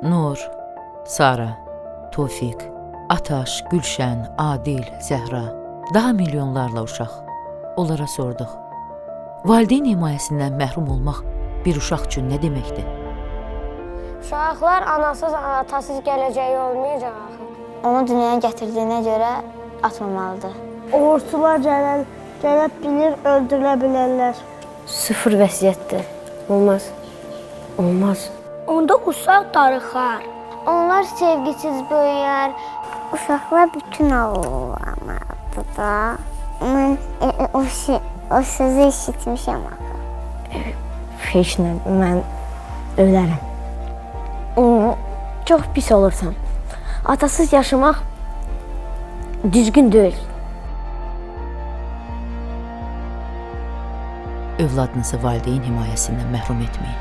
Nur, Sara, Tofiq, Ataş, Gülşən, Adil, Zəhra, daha milyonlarla uşaq. Onlara sorduq. Valideyn himayəsindən məhrum olmaq bir uşaq üçün nə deməkdir? Uşaqlar anasız, atasız gələcəyi olmayacaq axı. Onu dünyaya gətirdiyinə görə atmamalıdır. Uğursular gələ bilir, öldürülə bilərlər. Sıfır vəsiyyətdir. Olmaz. Olmaz. Onda uşaq darıxar. Onlar sevgisiz böyüyər. Uşaqlar bütün olmalıdır da. Mən o sözü eşitmişəm axı. Heç nə, mən ölərəm. Çox pis olursan. Atasız yaşamaq düzgün deyil. Övladınızı valideyn himayəsindən məhrum etməyin.